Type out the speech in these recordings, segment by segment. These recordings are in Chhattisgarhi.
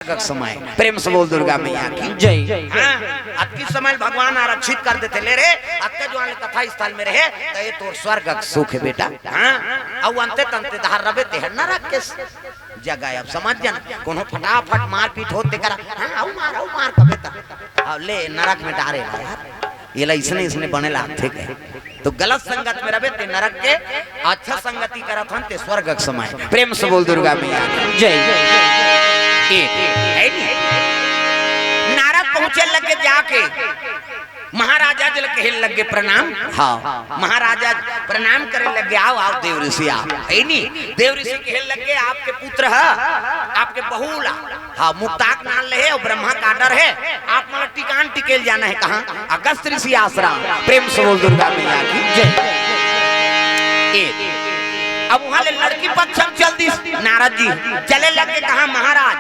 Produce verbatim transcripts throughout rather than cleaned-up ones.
स्वर्ग के समय। प्रेम से बोल दुर्गा मैया की जय। हाँ, अतकी समय भगवान आरक्षित कर देथे, ले रे, अतका जुवान ले कथा स्थल में रहे, त ये तोर स्वर्ग के सुख हे बेटा। हाँ, अउ अंते तंते डहर रबे, तेहर नरक के जगह। अब समझ जा ना, कोनो फटाफट मारपीट होत तेकरा, हाँ, अउ मार, अउ मार कबे त, अउ ले नरक में डारे ला यार। ये ला इसने, इसने बने लागथे के। तो गलत संगत में रबे ते नरक के, अच्छा संगति करत हन ते स्वर्ग के समय। प्रेम से बोल दुर्गा मैया की जय। एक, है नी? नारद पहुंचे लगे जाके, महाराजा जी ल कहे लगे प्रणाम। हाँ, महाराजा प्रणाम करे लगे, आओ, आओ देव ऋषि, आओ। है नी? देव ऋषि कहे लगे, आपके पुत्र ह, आपके बहू ला, हाँ, मुक्ताक नाम ले हे अउ ब्रह्मा के order हे, आप मन ला टिकान टिकेल जाना हे। कहाँ? अगस्त ऋषि आश्रम। प्रेम से बोल दुर्गा मैया की जय। ए, अब उहाँ ले लड़की पक्ष म चल दिस नारद जी, चले लगे कहाँ? महाराज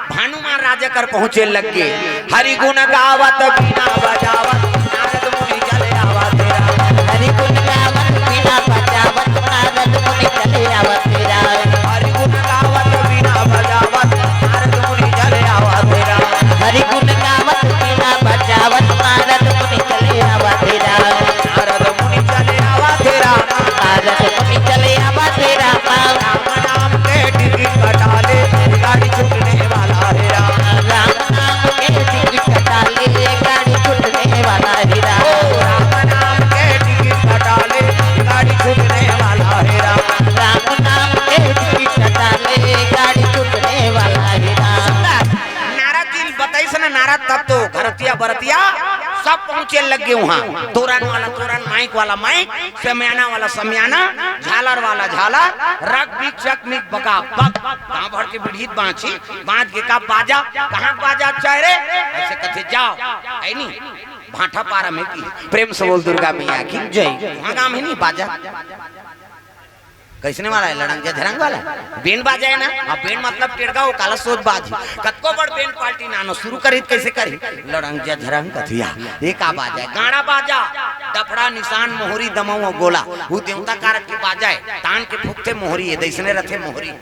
भानुमान राजा कर पहुँचे लगे। हरि गुण गावत बीना बजावत नारद मुनि चले आवा तेरा। हरि गुण गावत बीना बजावत नारद मुनि चले आवा तेरा। हरि गुण गावत बीना बजावत नारद मुनि चले आवा तेरा। हरि गुण गावत बीना बजावत नारद मुनि चले आवा तेरा। नारद मुनि चले आवा तेरा। नारद मुनि चले आवा तेरा। राम नाम के टिकट कटा ले, गाड़ी छूटने वाला है राम। राम नाम के टिकट कटा ले, गाड़ी छूटने वाला है राम। ओ राम नाम के टिकट कटा ले, गाड़ी छूटने वाला है राम। राम नाम के टिकट कटा ले, गाड़ी छूटने वाला है राम। सुंदर। नारद जी बताइस ना, नारद तब तो घरतिया बरतिया सब पहुंचे लगे उहाँ। तोरन वाला तोरन, माइक वाला माइक, समियाना वाला समियाना, झालर वाला झालर, रग बिग चक मिग बका बक, गाँव भर के बिढ़ीत बाँची, बाँच के का बाजा, कहाँ के बाजा चाहे रे? ऐसे कथे जाओ, है नी? भाठा पारा में की, प्रेम से बोल दुर्गा मैया की जय। वहाँ गाँव में नी बाजा। कइसने वाला हे? लड़ंग झझरंग वाला। बेंड बाजा हे ना? अब बेंड मतलब टेड़गा, ओ काला सोज बाजही। कतको बड़ बेंड पार्टी नानो सुरू करही त कइसे करही? लड़ंग झझरंग कथिया। ये का बाजा हे? गाड़ा बाजा, डफड़ा, निसान, मोहरी, दमऊ अउ गोला। वो देवता कारक के बाजा हे। तान के फूंकथे मोहरी, ये दइसने रथे मोहरी।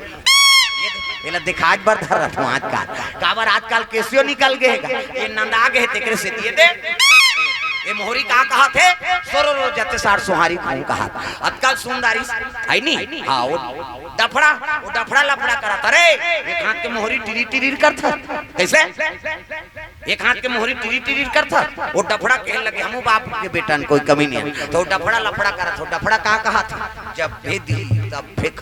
एला दिखाय बर धरत हूँ आजकल। काबर आजकल केसियो निकल गे हे गा। ये नंदा गे हे तेकरे सेती ये दे। ये मोहरी का कहत हे? सोरो रो जते सार सोहारी कहूँ कहत। अतका सुंदर इस, है नी? हाँ, वो डफड़ा, वो डफड़ा लफड़ा करत। अरे, एक हाथ के मोहरी टिरी टिरी करत। कइसे? एक हाथ के मोहरी टिरी टिरी करत। वो डफड़ा कहे लगे, हमू बाप के बेटन कोई कमी नहीं। तो वो डफड़ा लफड़ा करत हो। डफड़ा का कहत हे? जब भेदी, तब फेंक।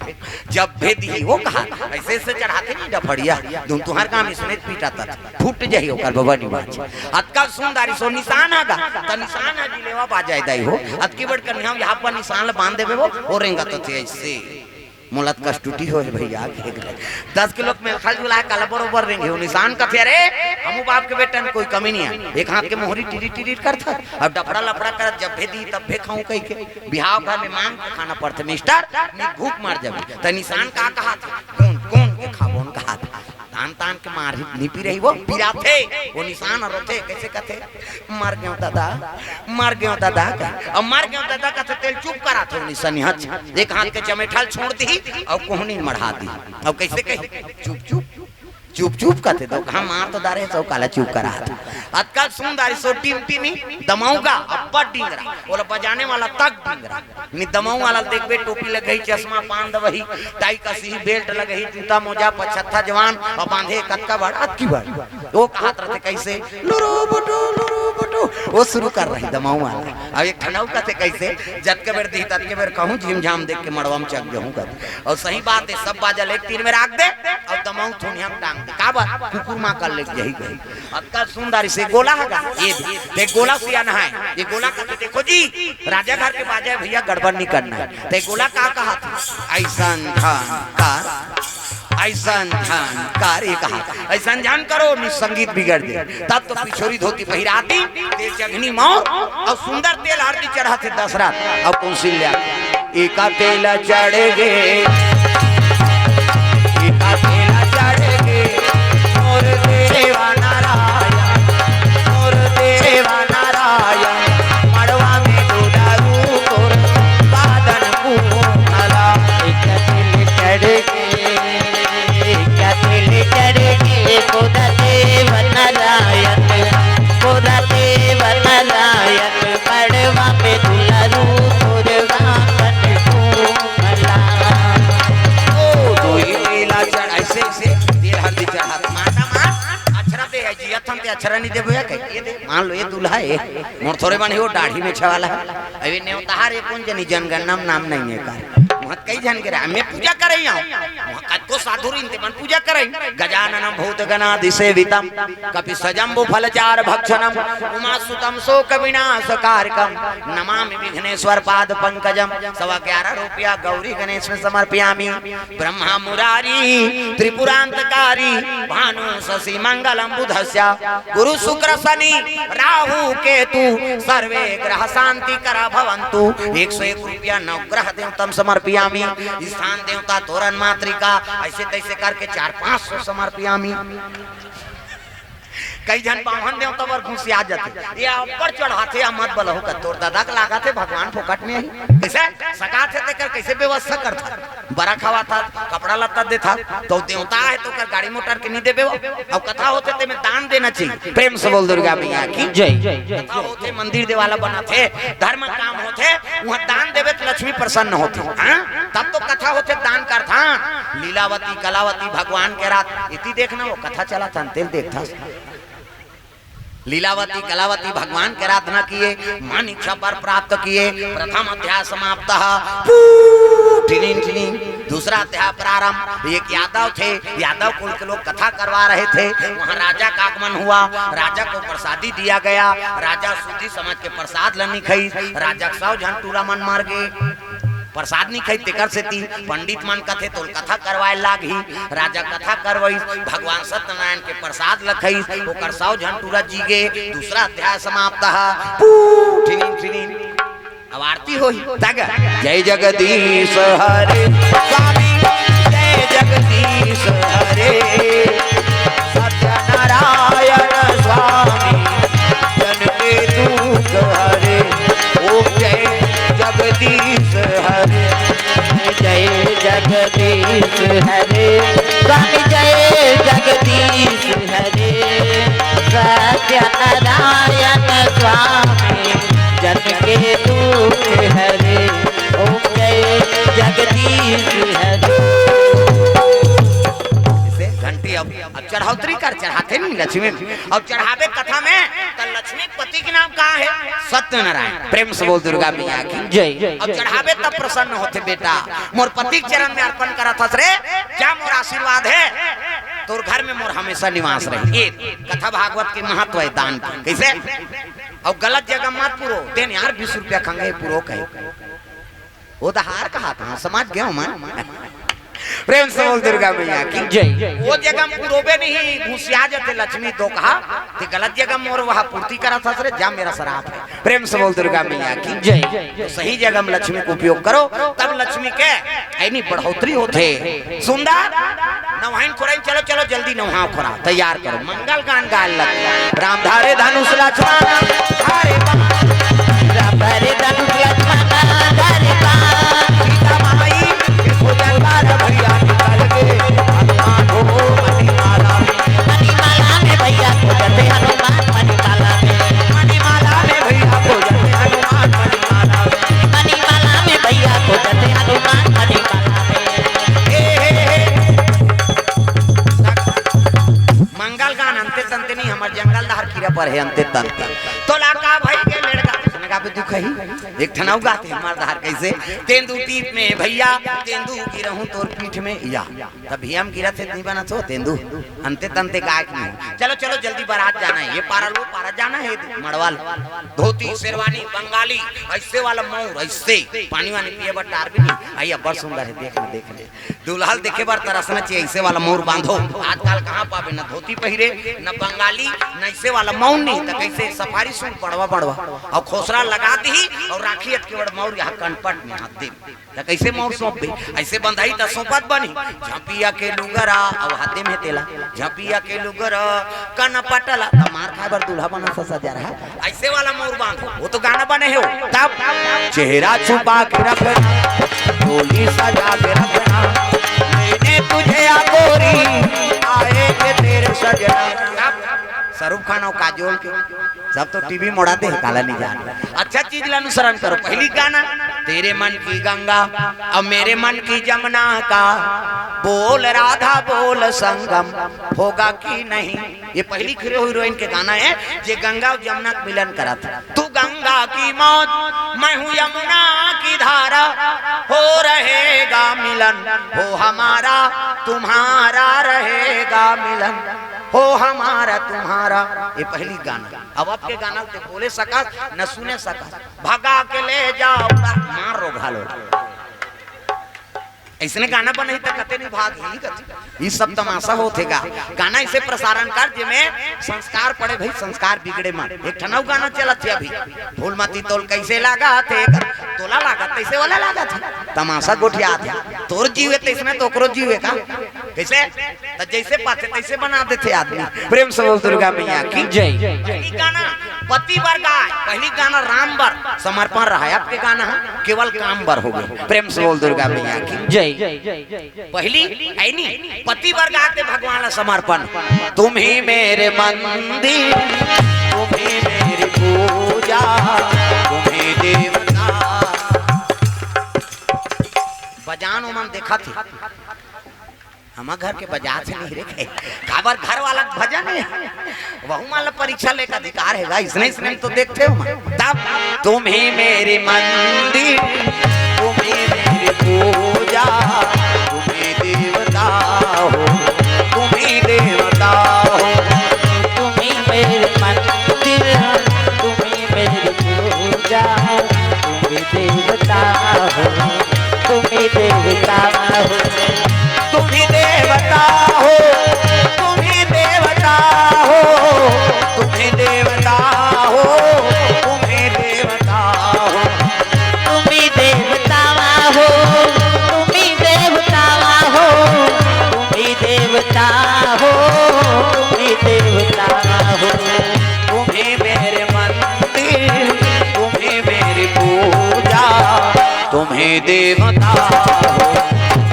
जब भेदी, वो कहा, ऐसे ऐसे चढ़ाथे नी डफड़िया, तुम तुँहर काम इसने पीटा तक फूट जाही ओकर बबा निवाज। अतका सुंदर सो निसान आगा, त निसान ह जिलेवा बाजाय दाई हो, अतकी बड़ कन्या यहाँ पर निसान ल बांध देबे वो, वो रेंगत होथे ऐसे। मोला त कस टूटी होय भैया, दस किलो के मेलखल जुला काला बरोबर रेंगे हो निसान कथे, अरे, हमू बाप के बेटन कोई कमी नहीं हे। एक हाथ के मोहरी टिरी टिरी करत, अब डफड़ा लफड़ा करत, जब भेदी तब भे खाऊं कहि के। बिहाव घर में मांग के खाना पड़थे मिस्टर, नी भूख मर जाबे। त निसान का कहत हे? कोन, कोन के खाबोन कहत हे। तान तान के मारही, निपी रही वो, पिराथे, वो निसान रोथे, कइसे कथे? मर गेंव दादा, मर गेंव दादा कहे। अब मर गेंव दादा कथे तेला चुप कराथे वो निसान, हच। एक हाथ के चमेठा ल छोड़ दिही, अउ कोहनी ल मढ़ा दिही। अब कइसे कही? चुप, चुप। चुप चुप कथे तो कहा मार तो डारे सो काला चुप करा। अतका सुंदर सो टिमटिमी दमऊ गा अब्बड़ डिंगरा, ओला बजाने वाला तक डिंगरा। नी दमऊ वाला देखबे टोपी लगही, चश्मा पान दवही, टाई कसी बेल्ट लगही, जूता मोजा पछत्था जवान, अउ बांधे कतका बड़ अतकी बड़। वो कहत रथे कइसे लुरु बुटु लुरु बुटु, वो सुरू कर रही दमऊ वाला। अब एक ठन अउ कथे कइसे जतके बेर दिही ततके बेर कहूँ झिमझाम देख के मड़वा में चघ जहूँ कथे। अउ सही बात हे, सब बाजा ल एक तीर में राख दे अउ दमऊ थुनिया में टांग दे। काबर? कुकुर माँ कर ले यही गई। अतका सुंदर से गोला हे गा, ये दे, ते गोला सियान हे, ये गोला कथे देखो जी, राजा घर के बाजा हे भैया, गड़बड़ नहीं करना हे। ते गोला का कहत हे? अइसन झन कर, अइसन झन कर, ये कहा, अइसन झन करो, नी संगीत बिगड़ जाय। तब तो पिछोरी धोती पहिराती, ते चघनी मौर अउ सुंदर तेल हरदी चढ़ाथे दशरथ अउ कौशल्या। एका तेल चढ़ गे, एका तेल चढ़ गे, मोर देवा नारायण, मोर देवा नारायण, मड़वा में दुधारू तोर बादन कुंडला। एका तेल चढ़ गे, एका तेल चढ़ गे, खुदा अक्षरा नहीं देबो या कही? ये दे, मान लो ये दूल्हा है, मोर थोरे बन ही वो दाढ़ी में छवाला है। अभी नेवतार ये कौन जनी जनगणना में नाम नहीं है का? वहाँ कई जन के रहा, मैं पूजा करे ही आऊँ। वहाँ कतको साधु रीन ते मन पूजा करे। गजाननम भूत गणादिसेवितम कपि सजम्बु फलचार भक्षणम उमा सुतम शोक विनाश कारकम नमामि विघ्नेश्वर पाद पंकजम। सवा ग्यारह रुपया गौरी गणेश में समर्पयामी। ब्रह्मा मुरारी त्रिपुरांतकारी भानु शशि मंगलम बुधस्य गुरु शुक्र शनि राहु केतु सर्वे ग्रह शांति करा भवंतु। एक सौ एक रुपया नवग्रह देवतम समर्पयामी। स्थान देवता तोरण मातृका ऐसे तैसे करके चार पाँच सौ समर्पयामी। कई झन बाम्हन देवता बर घुसिया जाथे, ये ऊपर चढ़ाथे या मत बलहु का तोर दादा के लागत हे भगवान फोकट में ही। कैसे सकात हे तेकर कैसे व्यवस्था करथा? बरा खवाथा, कपड़ा लत्ता देथा, तो देवता है तो कर गाड़ी मोटर के नहीं देबे हो। अब कथा होथे ते में दान देना चाहिए। प्रेम से बोल दुर्गा मैया की जय। कथा होथे मंदिर देवाला बनाथे, धर्म काम होथे, वहाँ दान देवे तो लक्ष्मी प्रसन्न होथे। हाँ, तब तो कथा होथे दान करथा। लीलावती कलावती भगवान के रात इति देखना वो कथा चला था तेल देखथा। लीलावती कलावती भगवान के आराधना किए, मन इच्छा वर प्राप्त किए। प्रथम अध्याय समाप्त। पू, टिनिन टिनिन। दूसरा अध्याय प्रारंभ। एक यादव थे, यादव कुल के लोग कथा करवा रहे थे। वहाँ राजा का आगमन हुआ, राजा को प्रसादी दिया गया। राजा सुधी समझ के प्रसाद ल नी खई, राजा के सौ झन टूरा मन मर गे। प्रसाद नी खई तेकर सेती पंडित मन कथे तोल कथा करवाए लागही। राजा कथा करवइस, भगवान सत्यनारायण के प्रसाद ल खइस, ओकर सौ झन टूरा जी गे। दूसरा अध्याय समाप्त। पू, ठिनिन, ठिनिन। अब आरती होही। तग। जय जगदीश हरे स्वामी, जय जगदीश हरे। सत्यनारायण स्वामी, जन के दुख हरे। ओम जय जगदीश हरे। जय जगदीश हरे। स्वामी जय जगदीश हरे। सत्यनारायण स्वामी, जन के दुख हरे। ओम जय जगदीश हरे। इसे घंटी अब, अब चढ़ौतरी कर चढ़ाथे नहीं लक्ष्मी। अब चढ़ावे कथा में तो लक्ष्मी पति के नाम का है? सत्यनारायण। प्रेम से बोल दुर्गा मैया की जय। अब चढ़ावे तब प्रसन्न होथे बेटा। मोर पति के चरण में अर्पण करत हस रे, क्या मोर आशीर्वाद है? तोर घर में मोर हमेशा निवास रहे। ये कथा भागवत के महत्व है दान के। कैसे? अब गलत जगह मत पुरो। तेन यार बीस रुपया खंगे पुरो कहे। वो तो हार कहा था, समझ गया हूँ मैं। प्रेम से बोल दुर्गा मैया की जय। वो जगह पुरोबे नहीं, घुसिया जाते लक्ष्मी तो कहा, ते गलत जगह मोर वह पूर्ति करा था सरे, जा मेरा श्राप है। प्रेम से बोल दुर्गा मैया की जय। तो सही जगह में लक्ष्मी को उपयोग करो, तब लक्ष्मी के ऐनी बढ़ोतरी होथे। सुंदर नवाइन खोराइन, चलो, चलो, जल्दी नवाओ खोरा, तैयार करो, मंगल गान गाए लग। राम धारे धनुष लक्ष्मण, हरे बाण। राम धारे धनुष लक्ष्मण, हरे बाण। सीता माई के खोजन बार भैया निकल के, हनुमान हो मणिमाला में। मणिमाला में भैया खोजते हनुमान मणिमाला में। मणिमाला में भैया खोजते हनुमान मणिमाला में। मणिमाला में भैया खोजते हनुमान मणिमाला में। हे, हे, हे। मंगल गान अंते तंते नहीं, हमर जंगल दहर कीरा पर है अंते तंते। तो लाका भाई के लड़का, सुनगा भी दुख ही। एक ठन अउ गाथे हमर दहर कैसे? तेंदू टीप में भैया, तेंदू गिरहूं तोर पीठ में या। तब भैया हम गिरा थे नहीं बना तो तेंदू। अंते तंते गाय की नहीं। चलो, चलो, जल्दी बारात जाना है, ये पारा लो, पारा जाना है, मड़वाल। धोती, शेरवानी, बंगाली, ऐसे वाला मौर, ऐसे। पानी वानी पिए बर टार भी नहीं। आई, अब्बड़ सुंदर है, देख ले, देख ले। दूल्हा ल देखे बर तरसना चाहिए, ऐसे वाला मौर बांधो। आजकल कहाँ पाबे, न धोती पहिरे, न बंगाली, न ऐसे वाला मौर नहीं, तो कैसे सफारी सूट बड़वा बड़वा, और खोसरा लगा दी, और राखी अटके बड़ मौर यहाँ कनपट में हाथ दे, तो कैसे मौर सौंपबे? ऐसे बंधाई तो सौंपत बनी। झपिया के लुगरा, अब हाथे में तेला, झपिया के लुगरा, कन पटला, तो मार खाए बर दूल्हा बना सा सजा रहा। ऐसे वाला मौर बांधो, वो तो गाना बने हो। तब चेहरा छुपा के रखना, डोली सजा के रखना, मैंने तुझे या गोरी, आएंगे तेरे सजना। तब शाहरुख खान और काजोल के तब तो टीवी मोड़ा दे, काला नहीं जान। अच्छा चीज ला अनुसरण करो। पहली गाना, तेरे मन की गंगा, अब मेरे मन की जमुना का, बोल राधा बोल संगम होगा कि नहीं। ये पहली हीरो हीरोइन के गाना है, जे गंगा और जमुना के मिलन करत। तू गंगा की मौज, मैं हूँ यमुना की धारा, हो रहेगा मिलन, हो हमारा तुम्हारा रहेगा मिलन, हो हमारा तुम्हारा। ये पहली गाना। अब आपके गाना ते बोले सकस, न सुने सकस, भगा के ले जाओ, मार रो घालो। ऐसने गाना बनही त कते नहीं भाग ही कथे। ई सब तमाशा होथे गा। गाना ऐसे प्रसारण कर जेमे संस्कार पड़े भाई, संस्कार बिगड़े मत। एक ठन अउ गाना चलत हे अभी, फूल मती तोल कैसे लागा थे, तोला लागा तैसे वाला लागा थे, तमाशा गोठिया थे। तोर जीव हे तैसने तो ओकरो जीव हे का? कैसे? त जैसे पाथे तैसे बना देथे आदमी। प्रेम से बोल दुर्गा मैया की जय। ई गाना पति बर गाय, पहली गाना राम बर समर्पण रहा है, आपके गाना है केवल काम बर हो गए। प्रेम से बोल दुर्गा मैया की जय। पहली ऐनी पति बर गाते भगवान ला समर्पण। तुम ही मेरे मंदिर, तुम ही मेरी पूजा, तुम ही देवता। बजान ओमन देखा थे, हमर घर के बजात नहीं रे। काबर घर वाला के भजन हे, वहू मन ला परीक्षा लेके अधिकार हे गा। इसने इसने तो देखते हो मन। तब तुम ही मेरी मंदिर, तुम ही मेरी पूजा, तुम ही देवता हो, तुम ही देवता हो। तुम ही मेरे मंदिर, तुम ही मेरी पूजा, तुम ही देवता हो, तुम ही देवता हो। तुम ही देवता हो, तुम ही देवता हो, तुम ही देवता हो, तुम ही देवता हो। तुम ही देवता हो, तुम ही देवता हो, तुम ही देवता हो, तुम ही देवता हो। तुम ही मेरे मंदिर, तुम ही मेरी पूजा, तुम ही देवता हो,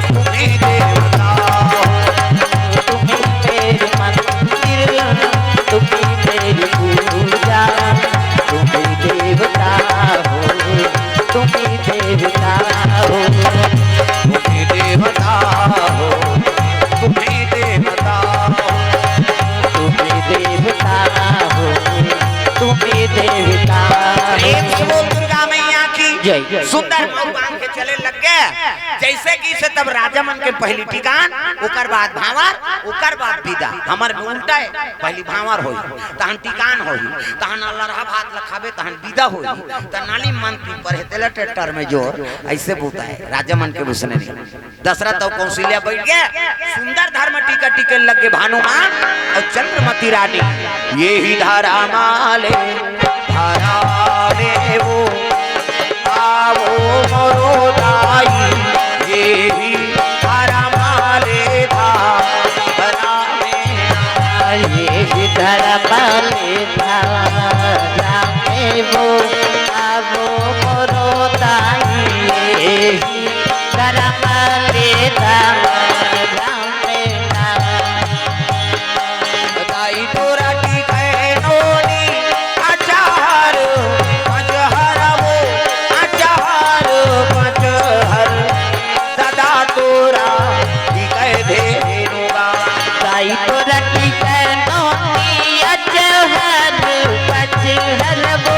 तुम ही देवता हो। तुम ही मेरे मंदिर, तुम ही मेरी पूजा, तुम ही देवता हो, तुम ही देवता हो। तुम ही देवता हो, तुम ही देवता हो। तुम ही देवता हो, तुम ही देवता हो। प्रेम से बोल दुर्गा मैया की जय। सुंदर मऊ बांध के चले लग गए। जैसे कि से तब राजा मन के पहली टिकान, ओकर बाद भांवर, ओकर बाद विदा। हमर में उल्टा हे, पहली भांवर होई, तहन टिकान होई, तहन अल्लरहा भात ल खाबे, तहन विदा होई। त नाली मन पीपर हे, तेला ट्रैक्टर में जोर, ऐसे बूता हे। राजा मन के उसने नहीं। दशरथ अउ कौशल्या बैठ गए, सुंदर धर्म टीका टिके लग गए भानुमान अउ चंद्रमती रानी। ये ही धारा माले धारा रे वो, आवो मोरो दाई, ये ही धारा माले धारा रे। ये ही धारा माले धारा रे वो, आवो मोरो दाई, ये ही धारा माले धारा रे। दाई तोरा टिकै नोनी अचार पचहर वो, अचार पचहर। दादा तोरा टिकै धेनु गा। दाई तोरा टिकै नोनी अचार पचहर वो,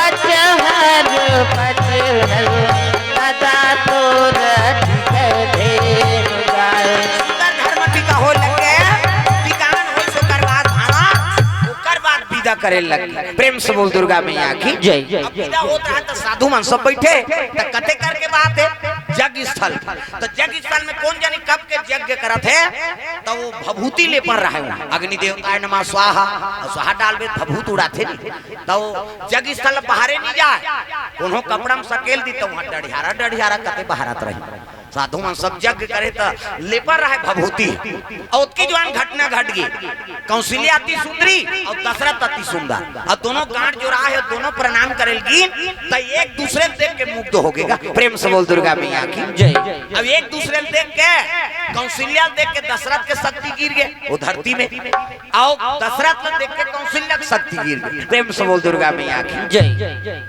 अचार पचहर। दादा तोरा टिकै धेनु गा। सुंदर धर्म टीका हो लग गए, टिकान होइस ओकर बाद भांवर, ओकर बाद विदा करे लग गए। प्रेम से बोल दुर्गा मैया की जय। अब विदा होत रहा त साधु मन सब बैठे, त कते करके बात हे, जग स्थल। त जग स्थल में कोन जनी कब के यज्ञ करत हे, त वो भभूति लेपन रहे, अग्नि देवताय नमः स्वाहा, अउ स्वाहा डालबे त भभूत उड़ाथे नहीं। त वो जग स्थल बाहरे नहीं जाए, कोनो कपड़ा में सकेल दी, त वहाँ डढ़ियारा डढ़ियारा कते बहारत रही। साधु मन सब यज्ञ करे त लेपन रहे भभूति। अउ ओतकी जुवान घटना घट गई। कौशल्या अति सुंदरी अउ दशरथ अति सुंदर। अउ दोनों गांठ जोड़ा हे, दोनों प्रणाम करे लगिन। त एक दूसरे ल देख के मुग्ध हो गे गा। प्रेम से बोल दुर्गा मैया की। जय। अब एक दूसरे ल देख के, कौशल्या ल देख के दशरथ के शक्ति गिर गे वो धरती में, अउ दशरथ ल देख के कौशल्या के शक्ति गिर गे। प्रेम से बोल दुर्गा मैया की। जय।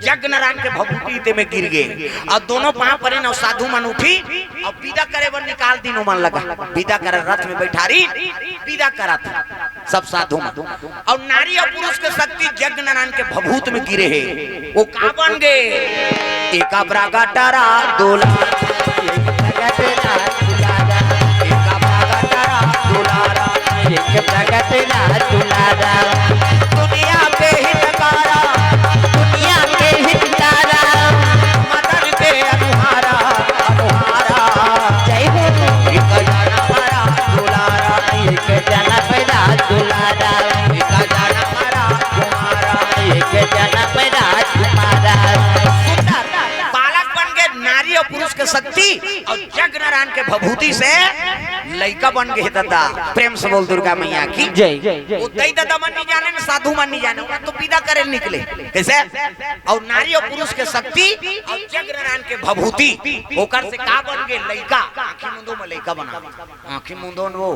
जग नारायण के भभूति ते में गिर गे, अउ दोनों पांव परे न, साधु मन उठी अउ विदा करे बर निकाल दीन ओमन ला गा। विदा करे रथ में बैठारी, विदा करत सब साधु मन। अउ नारी अउ पुरुष के शक्ति जग नारायण के भभूत में गिरे हे। वो का बन गे? एका प्रगट रा दुलारा, एका प्रगट रा दुलारा, एका प्रगट रा दुलारा, एक जगत ना दुलारा, दुनिया के हितकारा, दुनिया के हितकारा, मदन के अनुहारा, अनुहारा। जय हो। एक जनम रा दुलारा, एक जनम रा दुलारा, एक जनम रा कुमारा, एक जनम रा कुमारा। सुंदर बालक बन गे, नारी अउ पुरुष के शक्ति अउ जग नारायण के भभूति से लइका बन गे हे ददा। प्रेम से बोल दुर्गा मैया की। जय। वो दई ददा मन नहीं जाने, न साधु मन नहीं जाने, वो तो विदा करे निकले। कैसे? अउ नारी अउ पुरुष के शक्ति अउ जग नारायण के भभूति, ओकर से का बन गे? लइका। आंखी मुंदो में लइका बना, आंखी मुंदो में वो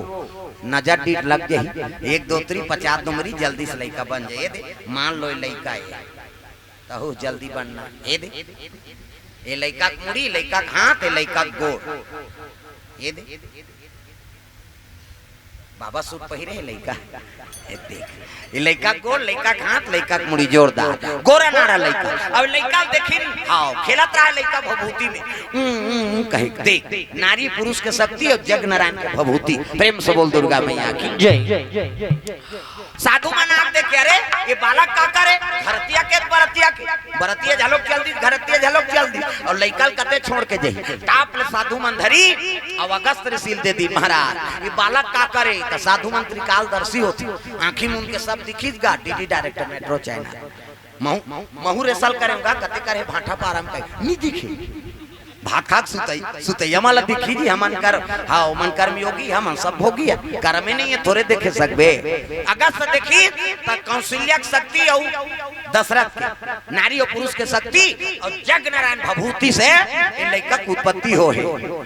नजर डीठ लग जाही, एक दो तीन पचास नंबरी जल्दी से लइका बन जाए। ये दे, मान लो ये लइका हे, तहू जल्दी बनना। ये दे, ये लइका के मुड़ी, लइका के हाथ, ये लइका के गोड़। ये दे, बाबा सूट पहिरे हे लइका। ये देख, ये लइका के गोड़, लइका के हाथ, लइका के मुड़ी जोरदार। गोरा नारा लइका। अब लइका देखी, हाँ, खेलत रहा लइका भभूति में। हम्म, हम्म, हम्म, कहे, देख, नारी पुरुष के शक्ति अउ जग नारायण के भभूति। प्रेम से बोल दुर्गा मैया की। जय। साधु मन आके देखे, अरे, ये बालक का करे? घरतिया के, बरतिया के? बरतिया झलोक चल दी, घरतिया झलोक चल दी, अउ लइका ल कते छोड़ के जाही। टाप ले साधु मन धरी, अउ अगस्त ऋषि ल दे दी, महाराज, ये बालक का करे? त साधु मन त्रिकालदर्शी होथे, आंखी मुन के सब दिखिस गा, डीडी डायरेक्टर मेट्रो चैनल। महू, महू रेसल करे गा, कते करे भाठा पारम कहे, नी दिखे। भात खाक सुतई, सुतैया मन ला दिखही जी, हमन कर, हाँ, ओमन कर्मयोगी, हमन सब भोगी हे, कर्मे नहीं हे, थोरे देखे सकबे। अगस्त देखी, त कौशल्या के शक्ति अउ दशरथ के, नारी अउ पुरुष के शक्ति अउ जग नारायण भभूति से ये लइका के उत्पत्ति हो हे।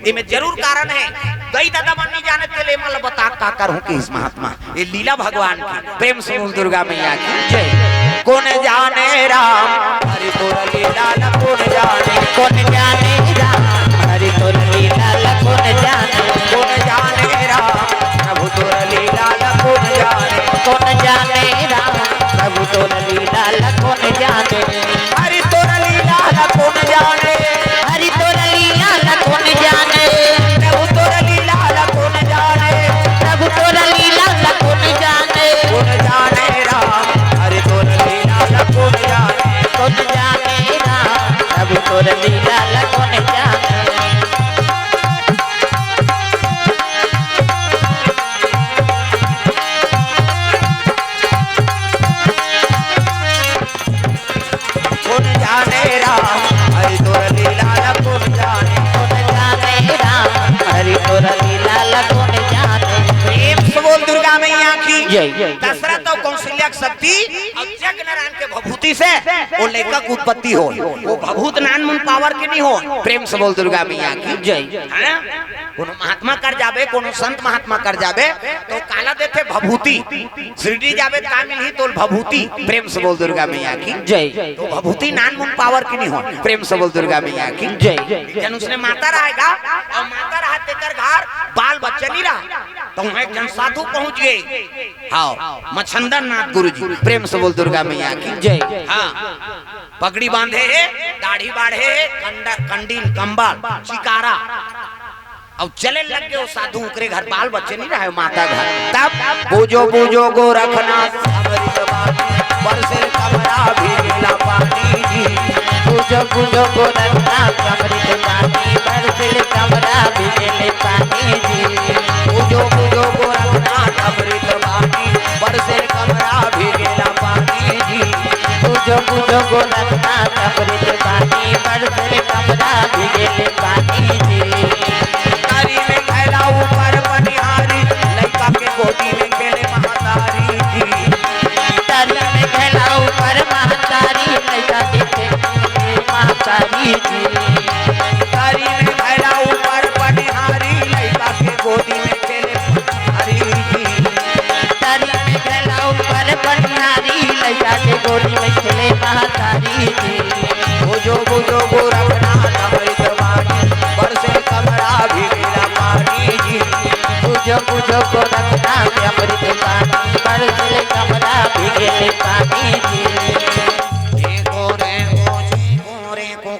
एमे जरूर कारण हे, दई ददा मन नहीं जाने, तेले एमन ला बता का करहूं कि इस महात्मा ये लीला भगवान की। प्रेम से बोल दुर्गा मैया की जय। कौन जाने राम हरि तोर लीला ल कौन जाने, कौन जाने राम हरि तोर लीला ल कौन जाने, कौन जाने राम प्रभु तोर लीला ल कौन जाने, कौन जाने राम प्रभु तोर लीला ल कौन जाने। हरि तोर लीला ल कौन जाने, हरि तोर लीला ल कौन जाने, प्रभु तोर लीला ल कौन जाने, प्रभु तोर लीला ल कौन जाने, कौन जाने राम, हरि तोर लीला ल कौन जाने, कौन जाने राम, प्रभु तोर लीला ल कौन जाने। कौन जाने राम हरि तोर लीला ल कौन जाने, कौन जाने राम हरि तोर लीला ल कौन जाने। प्रेम से बोल दुर्गा मैया की जय। दशरथ अउ कौशल्या के शक्ति अउ जग नारायण के भभूति से वो लइका के उत्पत्ति हो। वो भभूत नान मुन पावर के नहीं हो। प्रेम से बोल दुर्गा मैया की जय। हैं? कोनो महात्मा कर जाबे, कोनो संत महात्मा कर जाबे, तो काला देथे भभूति। शिरडी जाबे त का मिलही तोल भभूति। प्रेम से बोल दुर्गा मैया की जय। तो भभूति नान मुन पावर के नहीं हो। प्रेम से बोल दुर्गा मैया की जय। एक झन उसने माता रहा गा, अउ माता रहा तेकर घर बाल बच्चा नहीं रहा, तो वहां एक झन साधु पहुंच गे। हाँ, मछंदर नाथ गुरु जी। प्रेम से बोल दुर्गा मैया की जय। हाँ, पगड़ी बांधे हे, दाढ़ी बाढ़े हे, कंडा, कंडीन, कंबल, चिकारा, अउ चले लग गे वो साधु, ओकरे घर बाल बच्चे नहीं रहे, माता घर। तब पूजो पूजो गोरखनाथ अमृत बाटी, बरसे कमरा भी नीला पानी जी। पूजो पूजो गोरखनाथ अमृत बाटी, बरसे कमरा भी नीले पानी जी। पूजो पूजो गोरखनाथ अमृत बाटी, बरसे कमरा भी नीला पानी जी। पूजो पूजो गोरखनाथ अमृत बाटी, बरसे कमरा भी नीले पानी जी। तारी में घैला ऊपर पनिहारी, लइका के गोदी में खेले महतारी जी। तारी में घैला ऊपर महतारी, लइका के खेले महतारी। मिथले महतारी जी। बुझो बुझो गोरखनाथ अमृत बाटी, बरसे कमला भी मेरा पानी जी। बुझो बुझो गोरखनाथ अमृत बाटी,